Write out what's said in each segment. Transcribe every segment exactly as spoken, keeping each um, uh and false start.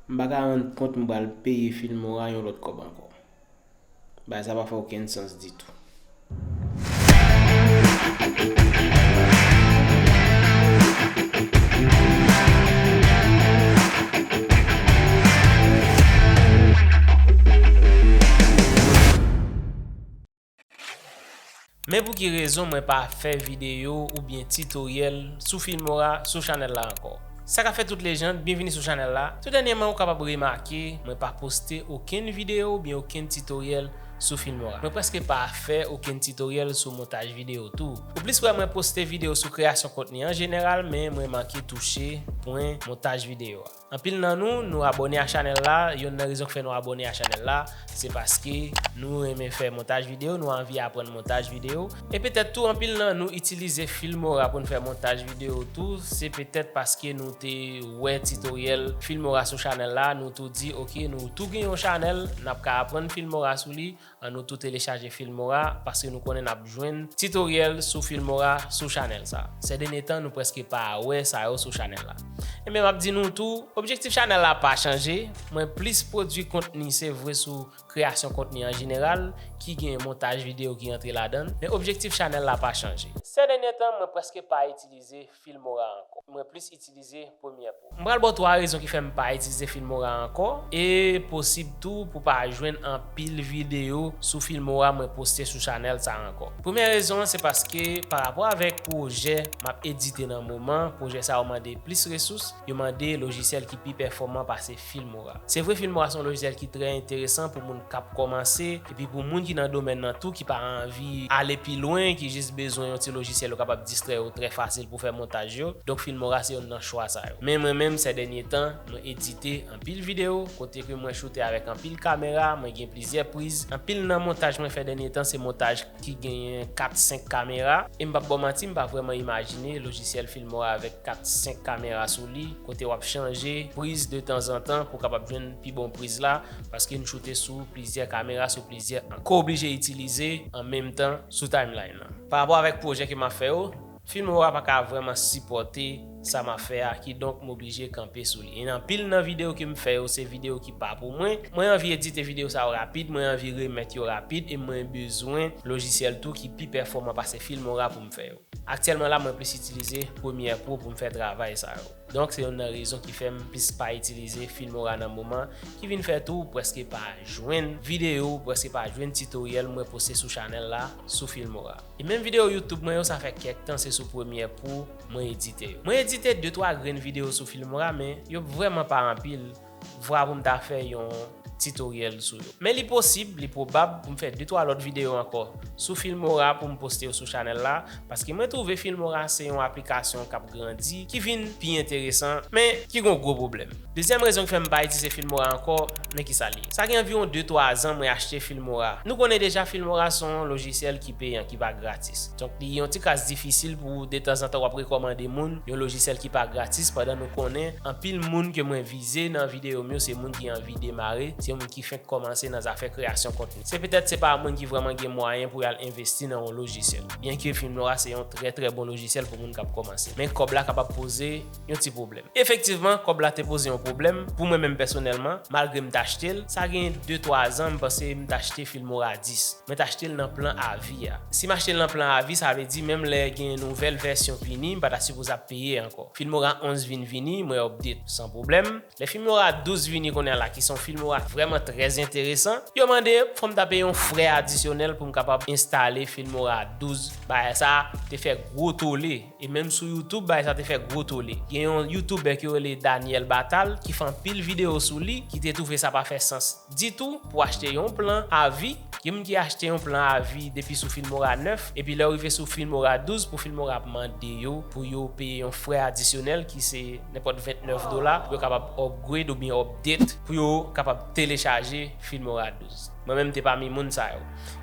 M pa ka rann kont m pral peye Filmora yon lòt kòb ankò. Bagay sa pa fè okenn sans ditou. Men pou ki rezon mwen pa fè videyo oubyen titoryèl sou Filmora sou chanèl la ankò? Sa k ap fèt tout lejand, byenvini sou chanèl la. Tou dènyèman, ou kapab remake mwen pa poste okenn videyo oubyen okenn titoryèl sou Filmora. Mwen prèske pa fè okenn titoryèl sou montaj videyo tou. Ou plis wè mwen poste videyo sou kreyasyon kontni an jeneral, men mwen manke touche pwen montaj videyo a. Anpil nan nou, nou abòne a chanèl la. Yonn nan rezon k fè nou abòne a chanèl la, se paske nou renmen fè montaj videyo, nou anvi aprann montaj videyo. E petèt tou, anpil nan nou itilize Filmora pou n fè montaj videyo tou. Se petèt paske nou te wè titoryèl Filmora sou chanèl la, nou tou di, "Oke, nou tou gen yon chanèl, n ap ka aprann Filmora sou li." Ann nou tou telechaje Filmora, paske nou konnen n ap jwenn titoryèl sou Filmora sou chanèl sa. Sèdènye tan, nou prèske pa wè sa yo sou chanèl la. Enben, m ap di nou tou, objektif chanèl la pa chanje. Mwen plis pwodui kontni, se vre, sou kreyasyon kontni an jeneral, ki gen montaj videyo ki antre ladan l, men objektif chanèl la pa chanje. Sèdènye tan, mwen prèske pa itilize Filmora ankò. Mwen plis itilize Premiere Pro. M pral ba w twa rezon ki fè m pa itilize Filmora ankò, e posib tou pou pa jwenn anpil videyo sou Filmora mwen poste sou chanèl sa ankò. Premyè rezon an, se paske pa rapò avèk pwojè m ap edite nan moman, pwojè sa yo mande plis resous, yo mande lojisyèl ki pi pèfòman pase Filmora. Se vre, Filmora se yon lojisyèl ki trè enteresan pou moun k ap kòmanse, epi pou moun ki nan domèn nan tou, ki pa anvi ale pi lwen, ki jis bezwen yon ti lojisyèl yo kapab distrè yo trè fasil pou fè montaj yo. Donk, Filmora se youn nan chwa sa yo. Men mwen menm, sèdènye tan, mwen edite anpil videyo, kote ke mwen choute avèk anpil kamera, mwen gen plizyè priz. Anpil nan montaj mwen fè dènye tan, se montaj ki genyen kat, senk kamera. E m p ap ba w manti, m pa vrèman imajine lojisyèl Filmora avèk kat, senk kamera sou li, kote w ap chanje priz detanzantan pou w kapab jwenn pi bon priz la, paske n choute sou plizyè kamera, sou plizyè ang. Ke w oblije itilize an menm tan sou timeline lan. Pa rapò avèk pwojè ke m ap fè yo, Filmora pa ka vrèman sipòte sa m ap fè a, kidonk m oblije kanpe sou li. E anpil nan videyo ke m fè yo, se videyo ki pa pou mwen. Mwen anvi edite videyo sa yo rapid, mwen anvi remèt yo rapid, e mwen bezwen lojisyèl tou ki pi pèfòman pase Filmora pou m fè yo. Aktyèlman la, mwen plis itilize Premiere Pro pou m fè travay sa yo. Donk, se youn nan rezon ki fè m plis pa itilize Filmora nan moman, ki vin fè tou, ou prèske pa jwenn videyo, ou prèske pa jwenn titoryèl mwen poste sou chanèl la, sou Filmora. E menm videyo YouTube mwen yo, sa fè kèk tan se sou Premiere Pro mwen edite yo. Mwen edite de twa grenn videyo sou Filmora, men yo vrèman pa anpil, vwa pou m ta fè yon titoryèl sou yo. Men li posib, li pwobab pou m fè de twa lòt videyo ankò sou Filmora pou m poste yo sou chanèl la, paske mwen twouve Filmora se yon aplikasyon k ap grandi, ki vin pi enteresan, men ki gen yon gwo pwoblèm. Dezyèm rezon ki fè m pa itilize Filmora ankò, men kisa l ye? Sa gen anviwon de twa zan mwen achte Filmora. Nou konnen deja Filmora se yon lojisyèl ki peyan, ki pa gratis. Donk, li yon ti kras difisil pou detanzantan w ap rekòmande moun yon lojisyèl ki pa gratis, pandan nou konnen anpil moun ke mwen vize nan videyo m yo, se moun ki anvi demare, se moun ki fenk kòmanse nan zafè kreyasyon kontni. Se petèt se pa moun ki vrèman gen mwayen pou y al envesti nan yon lojisyèl. Byenke Filmora se yon trè, trè bon lojisyèl pou moun k ap kòmanse. Men kòb la kapab poze yon ti pwoblèm. Efektivman, kòb la te poze yon pwoblèm pou mwen menm pèsonèlman, malgre m t achte l. Sa gen de twa zan, m panse m t achte Filmora dis. Mwen t achte l nan plan avi a. Si m achte l nan plan avi, sa vle di menm lè gen nouvèl vèsyon vini, m pa ta sipoze ap peye ankò. Filmora onz vin vini, mwen update san pwoblèm. Lè Filmora douz vini kounye a la, ki se yon Filmora vrèman trè enteresan, yo mande fò m ta peye yon frè adisyonèl pou m kapab enstale Filmora douz. Bagay sa te fè gwo tole. E menm sou YouTube, bagay sa te fè gwo tole. Gen yon YouTuber ki rele Daniel Batal, ki fè anpil videyo sou li, ki te twouve sa pa fè sans ditou pou achte yon plan avi. Gen moun ki achte yon plan avi depi sou Filmora nèf, epi lè yo rive sou Filmora douz, pou Filmora ap mande yo pou yo peye yon frè adisyonèl ki se nenpòt vennèf dola, pou yo kapab upgrade oubyen update, pou yo kapab telechaje Filmora douz. Mwen menm te pami moun sa yo.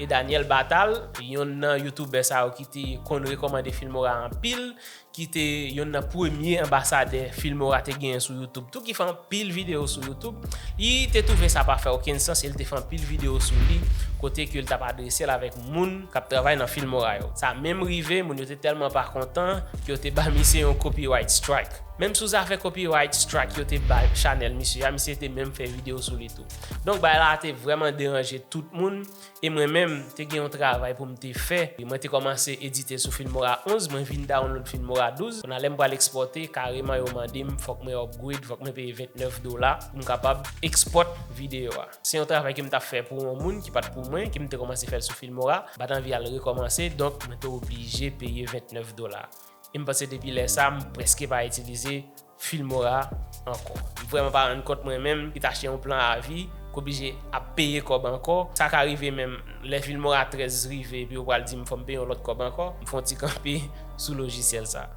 E Daniel Batal, yonn nan YouTuber sa yo ki te konn rekòmande Filmora anpil, ki te yonn nan premye anbasadè Filmora te genyen sou YouTube tou, ki fè anpil videyo sou YouTube, li te twouve sa pa fè okenn sans e li te fè anpil videyo sou li, kote ke l t ap adrese l avèk moun k ap travay nan Filmora yo. Sa menm rive, moun yo te tèlman pa kontan ke yo te ba misye yon copyright strike. Menm sou zafè copyright strike yo te bay chanèl misye a, misye te menm fè videyo sou li tou. Donk, bagay la te vrèman deranje tout moun, e mwen menm, te gen yon travay pou m te fè. Mwen te kòmanse edite sou Filmora onz, mwen vin download Filmora douz. Kounye a lè m pral ekspòte, kareman yo mande m, fòk mwen upgrade, fòk mwen peye vennèf dola pou m kapab ekspòt videyo a. Se yon travay ke m t ap fè pou yon moun ki pa t pou mwen, ke m te kòmanse fè l sou Filmora, m pa t anvi al rekòmanse, donk mwen te oblije peye vennèf dola. E m panse depi lè sa, m prèske pa itilize Filmora ankò. M vrèman pa rann kont mwen menm ki t achte yon plan avi, k oblije ap peye kòb ankò. Sa ka rive menm lè Filmora trèz rive, epi yo pral di m fò m peye yon lòt kòb ankò, m fè yon ti kanpe sou lojisyèl sa.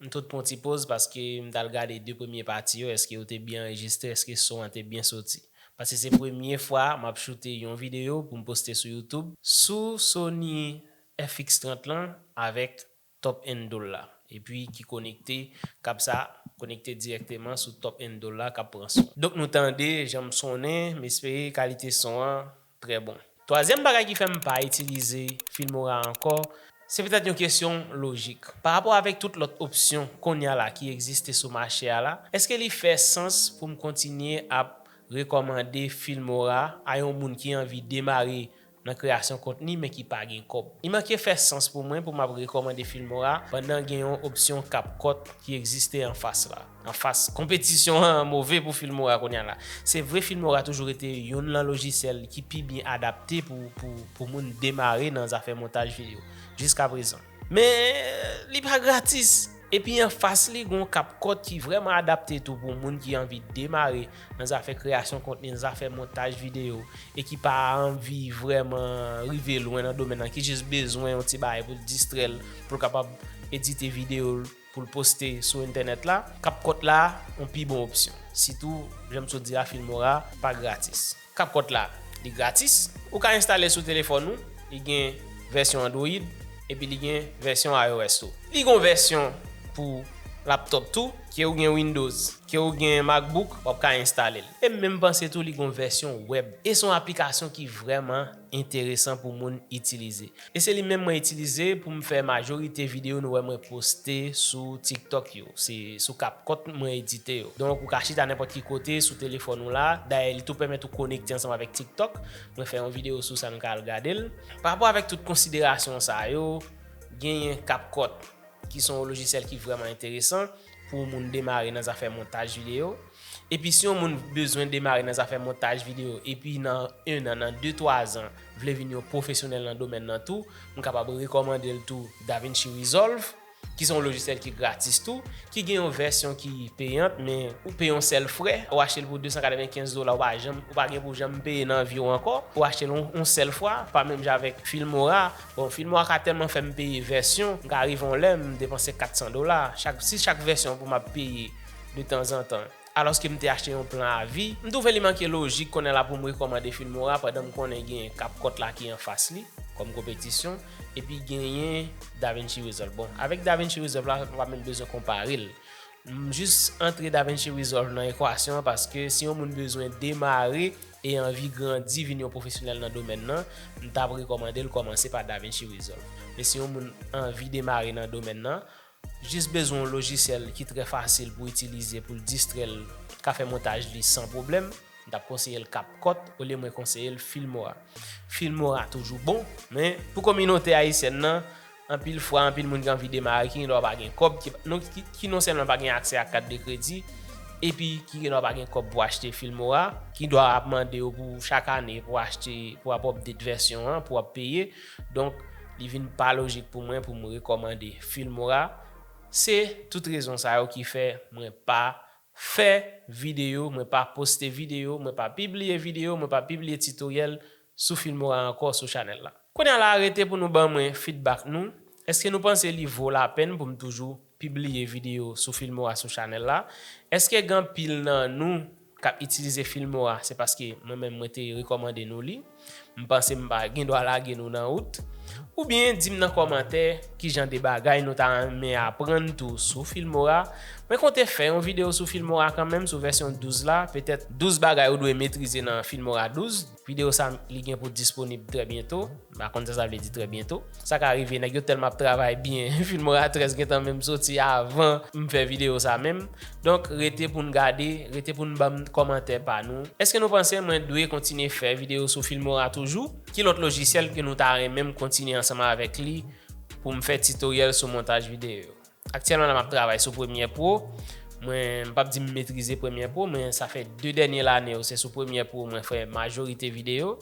M tout pran ti poz paske m t al gade de premye pati yo, èske yo te byen anrejistre, èske son an te byen soti. Paske se premye fwa m ap choute yon videyo pou m poste sou YouTube sou Sony F X trant lan avèk top handle la. Epi ki konekte, kab sa konekte dirèkteman sou top handle la k ap pran son. Donk nou tande jan m sonnen, m espere kalite son an trè bon. Twazyèm bagay ki fè m pa itilize Filmora ankò, se petèt yon kesyon lojik. Pa rapò avèk tout lòt opsyon kounye a la ki egziste sou mache a la, èske li fè sans pou m kontinye ap rekòmande Filmora a yon moun ki anvi demare nan kreyasyon kontni men ki pa gen kòb? Li manke fè sans pou mwen pou m ap rekòmande Filmora pandan gen yon opsyon CapCut ki egziste anfas la. Anfas, konpetisyon an move pou Filmora kounye a la. Se vre Filmora toujou rete youn nan lojisyèl ki pi byen adapte pou, pou, pou moun demare nan zafè montaj videyo, jiskaprezan. Men, li pa gratis. Epi anfas li, gen yon CapCut ki vrèman adapte tou pou moun ki anvi demare nan zafè kreyasyon kontni, nan zafè montaj videyo, e ki pa anvi vrèman rive lwen nan domèn nan, ki jis bezwen yon ti bagay pou l distrè l, pou l kapab edite videyo l, pou l poste sou entènèt la. CapCut la, yon pi bon opsyon. Sitou, jan m sot di a, Filmora pa gratis. CapCut la, li gratis. Ou ka enstale l sou telefòn ou. Li gen vèsyon Android, epi li gen vèsyon iOS tou. Li gen yon vèsyon pou laptop tou, ke ou gen Windows, ke ou gen MacBook, w ap ka enstale l. E m menm panse tou li gen yon vèsyon wèb. E se yon aplikasyon ki vrèman enteresan pou moun itilize. E se li menm mwen itilize pou m fè majorite videyo nou wè mwen poste sou TikTok yo. Se sou CapCut mwen edite yo. Donk, ou ka chita nenpòt ki kote sou telefòn ou la. Dayè, li tou pèmèt ou konekte ansanm avèk TikTok. Mwen fè yon videyo sou sa, nou ka al gade l. Pa rapò avèk tout konsiderasyon sa yo, genyen CapCut, ki se yon lojisyèl ki vrèman enteresan pou moun demare nan zafè montaj videyo. Epi si yon moun bezwen demare nan zafè montaj videyo, epi nan en an, nan de, twa zan, vle vin yon pwofesyonèl nan domèn nan tou, m kapab rekòmande l tou DaVinci Resolve, ki se yon lojisyèl ki gratis tou, ki gen yon vèsyon ki peyant, men ou peye yon sèl frè, ou achte l pou de san katrevenkenz dola, ou pa janm, ou pa gen pou janm peye nan vi w ankò, ou achte l yon, yon sèl fwa, pa menm jan avèk Filmora. Bon, Filmora ka tèlman fè m peye vèsyon, m ka rive yon lè, m depanse kat san dola. Chak, si chak vèsyon pou m ap peye de tanzantan, alòske m te achte yon plan avi, m twouve li manke lojik kounye a la pou m rekòmande Filmora pandan m konnen genyen CapCut la ki anfas li kòm konpetisyon, epi genyen DaVinci Resolve. Bon, avèk DaVinci Resolve la, m pa menm bezwen konpare l. M jis antre DaVinci Resolve nan ekwasyon an paske si yon moun bezwen demare e anvi grandi, vin yon pwofesyonèl nan domèn nan, m t ap rekòmande l kòmanse pa DaVinci Resolve. Men si yon moun anvi demare nan domèn nan, jis bezwen yon lojisyèl ki trè fasil pou itilize, pou l distrè l, ka fè montaj li san pwoblèm, m t ap konseye l CapCut olye mwen konseye l Filmora. Filmora toujou bon, men pou kominote ayisyèn nan, anpil fwa, anpil moun ki anvi demare, ki gendwa pa gen kòb, ki, non, ki, ki non sèlman pa gen aksè a kat de kredi, epi ki gendwa pa gen kòb pou achte Filmora, ki dwa ap mande yo pou chak ane pou achte, pou ap update vèsyon an, pou ap peye. Donk, li vin pa lojik pou mwen pou m rekòmande Filmora. Se tout rezon sa yo ki fè mwen pa fè videyo, mwen pa poste videyo, mwen pa pibliye videyo, mwen pa pibliye titoryèl sou Filmora ankò sou chanèl la. Kounye a la, rete pou nou ban mwen feedback nou. Èske nou panse li vo lapèn pou m toujou pibliye videyo sou Filmora sou chanèl la? Èske gen anpil nan nou k ap itilize Filmora, se paske mwen menm mwen te rekòmande nou li? M panse m pa gen dwa lage nou nan wout. Oubyen di m nan kòmantè kijan de bagay nou ta renmen aprann tou sou Filmora, Mwen konte fè yon videyo sou Filmora kanmenm, sou vèsyon douz la, petèt douz bagay ou dwe metrize nan Filmora douz. Videyo sa, li gen pou disponib trè byento. M pa konn sa sa vle di trè byento. Sa ka rive, nèg yo tèlman ap travay byen, Filmora trèz gentan menm soti avan m fè videyo sa menm. Donk, rete pou n gade, rete pou n ban m kòmantè pa nou. Èske nou panse mwen dwe kontinye fè videyo sou Filmora toujou? Ki lòt lojisyèl ke nou ta renmen m kontinye ansanm avèk li pou m fè titoryèl sou montaj videyo? Aktyèlman la, m ap travay sou Premiere Pro. Mwen, m p ap di m metrize Premiere Pro, men sa fè de dènye lane yo, se sou Premiere Pro mwen fè majorite videyo.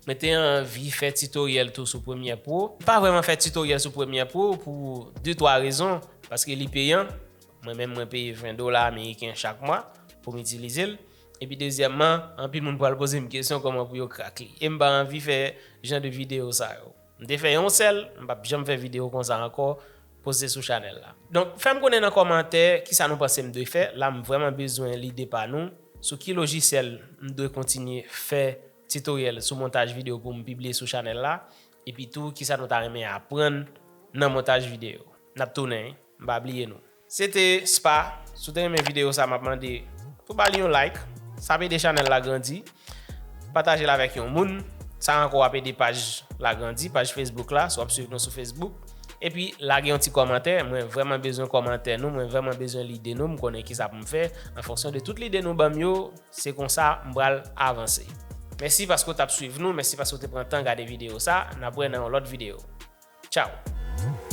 Mwen te anvi fè titoryèl tou sou Premiere Pro. M pa vrèman fè titoryèl sou Premiere Pro pou de, twa rezon. Paske li peyan. Mwen menm, mwen peye ven dola ameriken chak mwa pou m itilize l. Epi dezyèmman, anpil moun pral poze m kesyon kòman pou yo krak li. E m pa anvi fè jan de videyo sa yo. M te fè yon sèl, m p ap janm fè videyo konsa ankò, poste sou chanèl la. Donk, fè m konnen nan kòmantè kisa nou panse m dwe fè. La, m vrèman bezwen lide pa nou sou ki lojisyèl m dwe kontinye fè titoryèl sou montaj videyo pou m pibliye sou chanèl la. Epi tou, kisa nou ta renmen aprann nan montaj videyo. N ap tounen, wi. M pa bliye nou. Se te Spa. Si w te renmen videyo sa, m ap mande pou ba li yon like. Sa ap ede chanèl la grandi. Pataje l avèk yon moun. Sa ankò ap ede paj la grandi, paj Facebook la, si w ap swiv nou sou Facebook. Epi, lage yon ti kòmantè. Mwen vrèman bezwen kòmantè nou. Mwen vrèman bezwen lide nou. M konnen kisa pou m fè. An fonksyon de tout lide nou ban m yo, se konsa m pral avanse. Mèsi paske w t ap swiv nou. Mèsi paske w te pran tan gade videyo sa. N ap wè nan yon lòt videyo. Tchao!